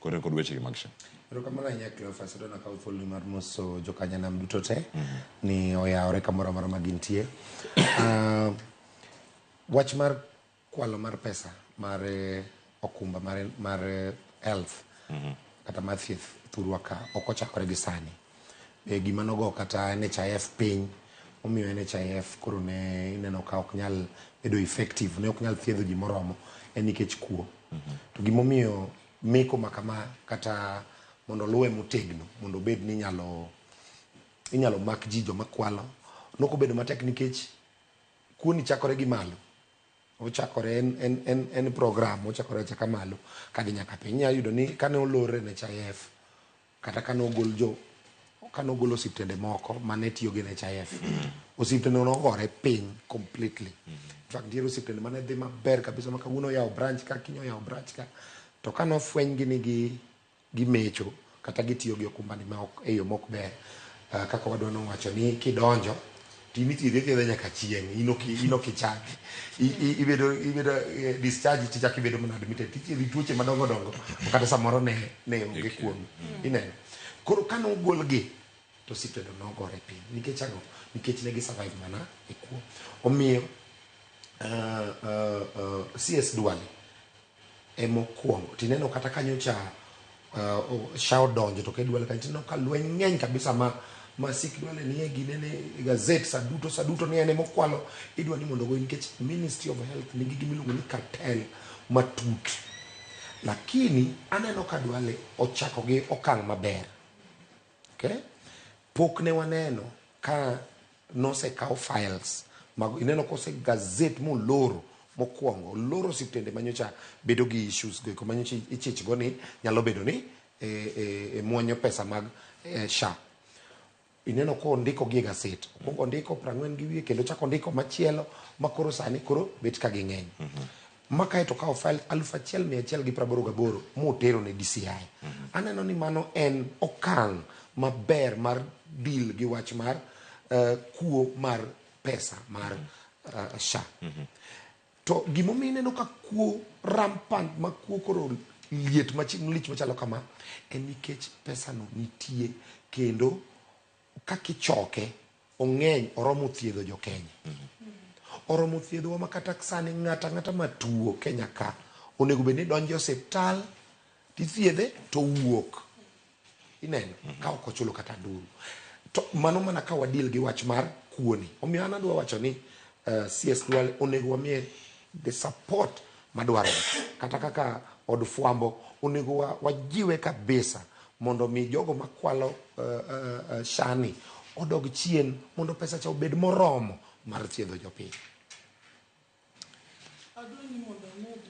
Koro kod weche gi mag SHA. Erokamano ahinya Cleophas, adwa nakaw thuoloni mar moso jokanyanam duto te ni oyawore kamoro amora ma gintie. Wach mar kwalo mar pesa mar okumba mar health kata mar thieth thurwa ka ok ochakore gi sani. E gima nogo kata NHIF piny omiyo NHIF koro ne ineno ka ok nyal bedo effective, ne ok nyal thiedho ji moromo en nikech kuo. To gimomiyo meko ma kama kata mondo oluwe motegno mondo obed ni inyalo mak ji joma kwalo nokobedo matek nikech kuoni chakore gi malo. Ochakore en program ochakore achaka malo kadhi nyaka piny. Inyalo yudo ni kane olor NHIF kata kane ogol jo kane ogol osiptende moko mane tiyo gi NHIF, osiptende nogore piny completely. In fact, nitiere osiptende mane dhi maber kabisa ma kawuono oyawo branch ka, kiny oyawo branch ka. To kane ofweny gi ni gimecho kata gitiyo gi okumbani ma ok e yo mok ber, kaka wadwa nowacho ni kidonjo to in ithiedhi athiedha nyaka chieng', in ok ichangi. Ibedo discharge tichako ibedo mana admitted tithiedhi tuoche madongo dongo to kata samoro ne onge kuomi. Ineno? Koro kane ogolgi to osiptende nogore piny. Nikech ang'o? Nikech ne gi survive mana e kuo. Omiyo CS Duale emokwongo. Tineno kata kanyocha SHA odonjo to Duale kanyo tineno ka lweny ng'eny kabisa ma sik Duale nie ginene e gazet sa duto sa duto ni en emokwalo idwa ni mondo ogoyi nikech Ministry of Health nigi gima iluongo ni cartel matut. Lakini aneno ka Duale ochako gi okang' maber. Okay? Pok ne waneno ka nosekaw files mag ineno kose gazet moloro mokwongo oloro osiptende manyocha bedo gi issues go eko manyocha ichich go ni nyalo bedo ni muonyo pesa mag SHA. Ineno kondiko gi e gaset. Okwongo ondiko 40 gi wiye kendo ochako ondiko machielo ma koro sani koro bet ka ging'eny. Ma kae to okawo file 1188 motero ne DCI. Aneno ni mano en okang' maber mar deal gi wach mar kuo mar pesa mar SHA. To gimomiyo ineno ka kuo rampant ma kuo koro liet lich machalo kama en nikech pesano nitie kendo kakichoke ong'eny oromo thiedho jo Kenya. Oromo thiedhowa ma kata sani ng'ata ang'ata matuo Kenya ka onego bed ni donjo e osiptal tithiedhe to owuok. Ineno ka ok ochulo kata nduru. To mano mana ka wadeal gi wach mar kuoni. Omiyo an adwa wacho ni CS Duale onego wamiye the support madwarore. Kata kaka od fwambo onego wajiwe kabisa mondo mi jogo makwalo SHA ni odog chien mondo pesa cha obed moromo mar thiedho jopiny. Adwa ni mondo amed.